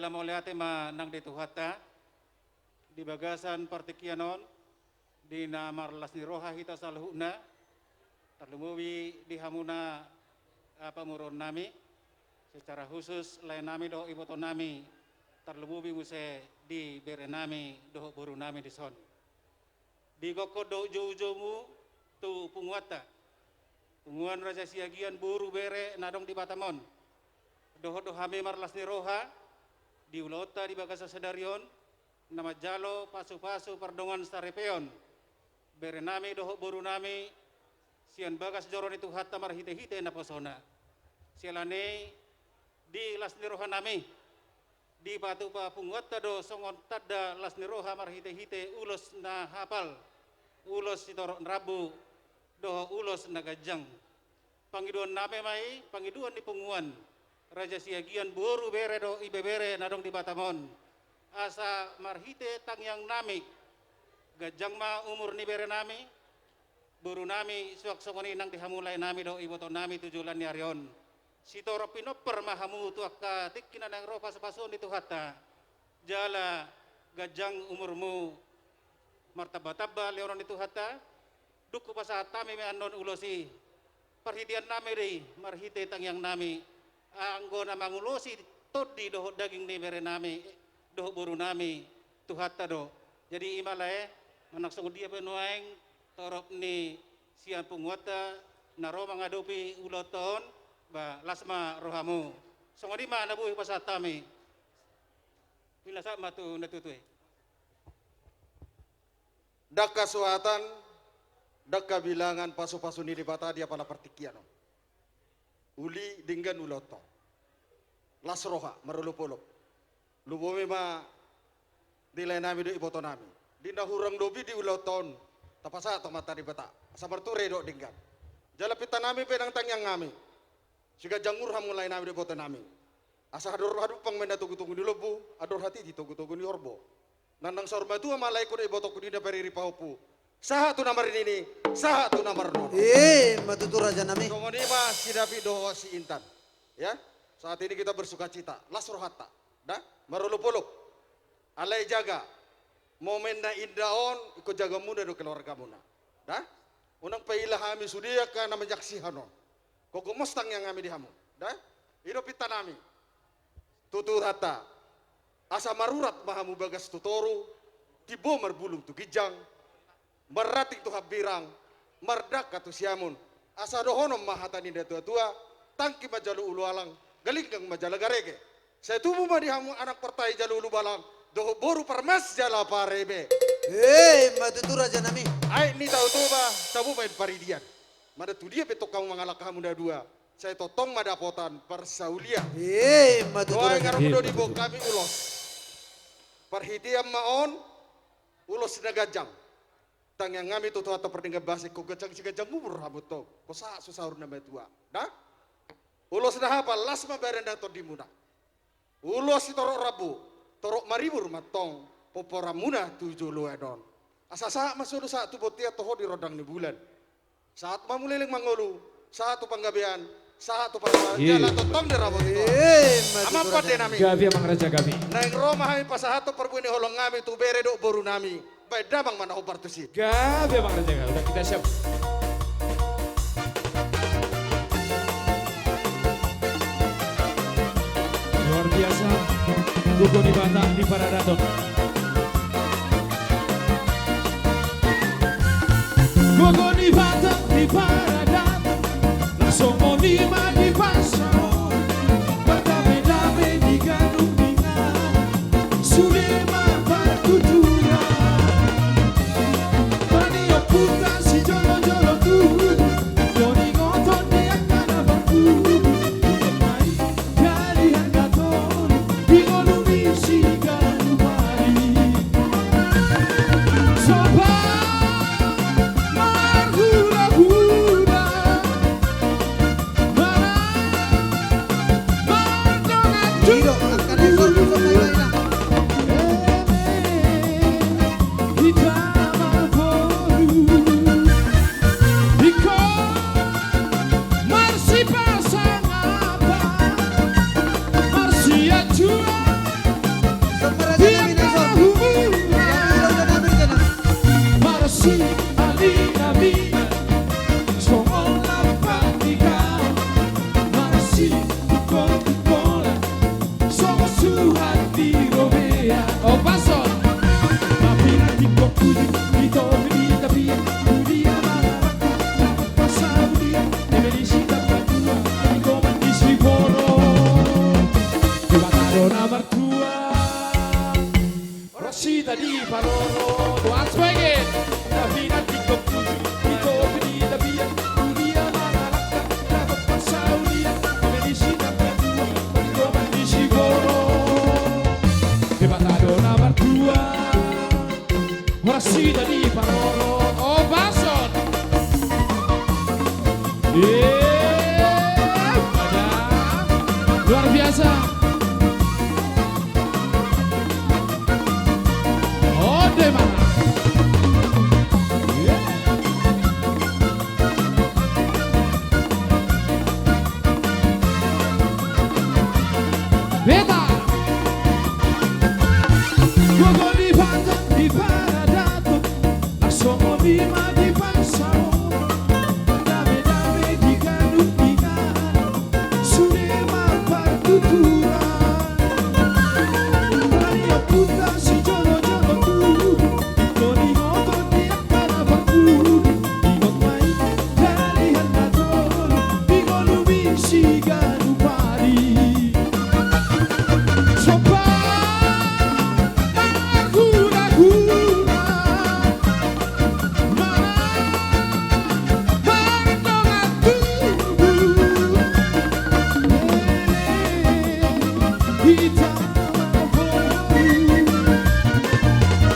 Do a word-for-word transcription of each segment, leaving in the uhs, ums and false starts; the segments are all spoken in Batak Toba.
Mauliate ma nang di Tuhanta, di bagasan partingkian on, di na marlas ni roha hita saluhutna, tarlumobi di hamuna, ah, pamoruon nami, secara khusus lae nami dohot iboto nami, tarlumobi muse di bere nami dohot boru nami dison. Di gokhon dohot joujoumu tu punguanta, punguan Raja Siagian boru bere na adong di Batam on. Dohot do hami marlas ni roha di ulaonta di bagasan sadari on, na manjalo pasupasu pardongan saripeon bere nami dohot boru nami sian bagas joro ni Tuhanta marhitehite naposona. Siala ni i di las ni roha nami, dipatupa punguanta do songon tanda las ni roha marhitehite ulos na hapal, ulos sitorop rambu dohot ulos na ganjang. Pangidoan nami ma i, pangidoan ni punguan Raja Siagian boru bere dohot ibebere na adong di Batam on, asa marhite tangiang nami, ganjang ma umur ni bere nami, boru nami, suang songon i nang di hamu lae nami dohot iboto nami tu joloan ni ari on. Sitorop pinompar ma hamu tu angka tingki na naeng ro pasupasuon ni Tuhanta, jala ganjang umurmu, martambatamba lehon ni Tuhanta. Dung hupasahat hami ma annon ulos i, parhitean nami do i marhite tangiang nami, anggo na mangulosi tondi dohot daging ni bere nami dohot boru nami, Tuhanta do. Jadi i ma lae, manang songon dia pe nuaeng torop ni sian punguanta na ro mangadopi ulaonta on, ba las ma rohamu. Songon i ma na boi hupasahat hami. Pinasahat ma tu na tutu i. Ndang hasuhatan, ndang habilangan pasupasu ni Debata di apala partingkian on. Uli denggan ulaonta on. Las roha, marolopolop. Lumobi ma di lae nami dohot iboto nami. Di na hurang lobi di ulaonta on, tapasahat tu Amanta Debata, asa marture dohot denggan. Jala pinta nami pe nang tangiang nami, siganjang umur hamu lae nami dohot iboto nami. Asa andor hadumpang ma inna togutogu ni lombu, andor hatiti togutogu ni horbo. Nang nang saur matua ma laengku dohot ibotongku di na pariri pahompu, sahat tu na marnini, sahat tu na marnono. I ma tutu raja nami. Songon i ma si David dohot si Intan. Ya, saat ini kita bersukacita, las rohanta. Da, marolopolop. Alai jaga momen na indah on, ingkon jagamuna do keluargamuna. Da, unang paila hami sude angka na manyaksikan on. Ingkon gomos tangiang nami di hamu. Da, i do pinta nami tu Tuhanta, asa marurat ma hamu bagas tu toru, timbo marbulung tu ginjang, marranting tu hambirang, mardangka tu siamun. Asa dohonon ma hata ni natuatua, tangki manjalo ulualang, galinggang manjalo garege. Sai tubu ma di hamu anak partai jala ulubalang, dohot boru parmas jala pareme. I ma tutu raja nami. Aek ni Tao Toba, tabo baen paridian. Manang tu dia pe tong hamu mangalangka hamu na dua, sai tongtong ma dapotan parsaulian. I ma tutu raja nami. Nuaeng adong do diboan hami ulos. Parhitean ma on, ulos na ganjang. Tangiang nami tu Tuhanta pardenggan basa, ingkon ganjang siganjang umur hamu tong, ingkon sahat tu saur na matua. Da, ulos na hapal, las ma badan dohot tondimuna. Ulos sitorop rambu, torop maribur ma tong pomparanmuna tu joloan on. Asa sahat ma solu, sahat tu bontean, toho di rondang ni bulan. Sahat ma hamu leleng mangolu, sahat tu panggabean, sahat tu parsaoran, i, jala tongtong dirapoti Tuhan. I ma tutu raja nami. Amang pande nami. Gabe amang raja, gabe. Naeng ro ma hami pasahathon parbue ni holong nami tu bere dohot boru nami. Baen damang ma na hombar tusi. Gabe amang raja, gabe. Udah, kita siap. Luar biasa. Gogo ni Batak di Paradaton. Gogo ni Batak di Paradaton. Langsung moni ma di pasaon. Berdame-dame di ganuningan. Sude ma partuturan. Paniop huta sijolo-jolo tubu. Doni ngoton di angka na partubu. Jadi hanggaton di ngolu ni siganup ari. Soba marhula-hula Sita di paroro, oh, bason. Yeay, ada. Luar biasa. Ode mana? Yeay. Beta. Gogo di pantan di paradaton, langsung di ma di pansau, dame-dame di kanu di kanu, sude ma partuturan. Tani oputa si jolo-jolo tu, toni ngoto di angkara bakulu, ingot mai.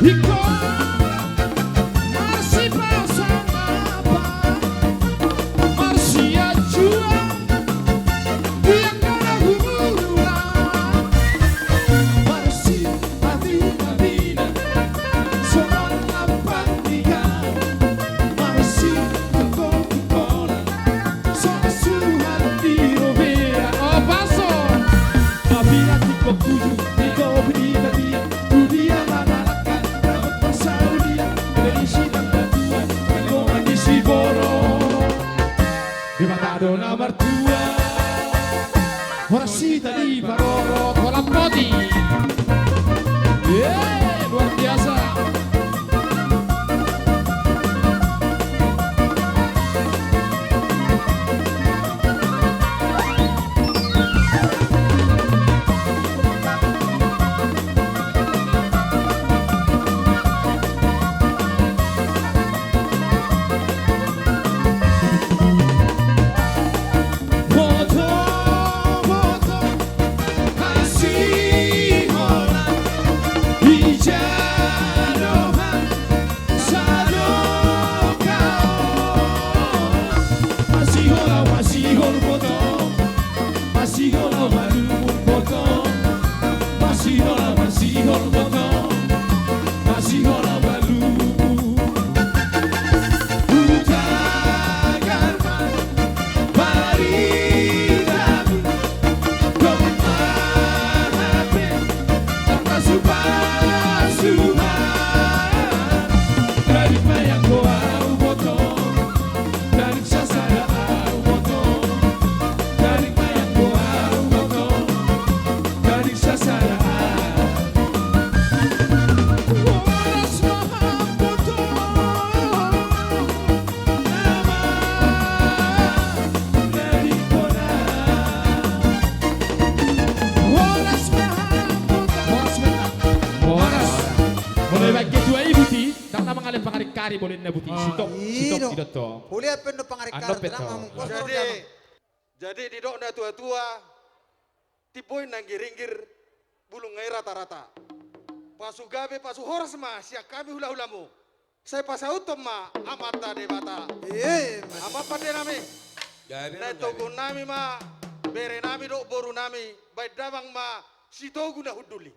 Iko. Marsipasangapa, marsianjuan, di angkara hula, marsipatina-tina, songon lampang ni gaol, marsitungkol-tungkolan, songon suhat di robea. Oh, bason. Apila tingkok tujuh, tingkok pinita dia, tu dia mangalangka, dapat pasaulian, dari sidang batuan, di dongan di Siborok. Debata do na martua. Horas hita di parorot, holan poti. Yeay, luar biasa. Boto, boto, masiholan, ija roham, sadokahon. Masiholan, masihol boto, masiholan, malumun boto, masiholan, masihol boto, masiholan, malumun. Hutagar ma baritamu, domma hape tarpasupasu ma. Garing ma ianggo ahu boto, garing sasada ahu boto, garing ma ianggo ahu boto, garing sasada ahu. Horas ma hamu boto. Horas ma. Horas. Molo dibaen ketua i, Buti, ndang na mangalehon pangaringkari molo inna, Buti. Ah, sitop, i sitop do. Didok to. Hulean pe do pangaringkari, andop pe to. Jadi, jadi didok na tua-tua, timbo i nanggiringgir, bulungna i rata-rata. Pasu gabe, pasu horas ma sian hami hula-hulamu. Sai pasauthon ma Amanta Debata. Emma. Amang pande nami. Jadi, na togu nami ma, bere nami dohot boru nami, baen damang ma Sitogu na hundul i.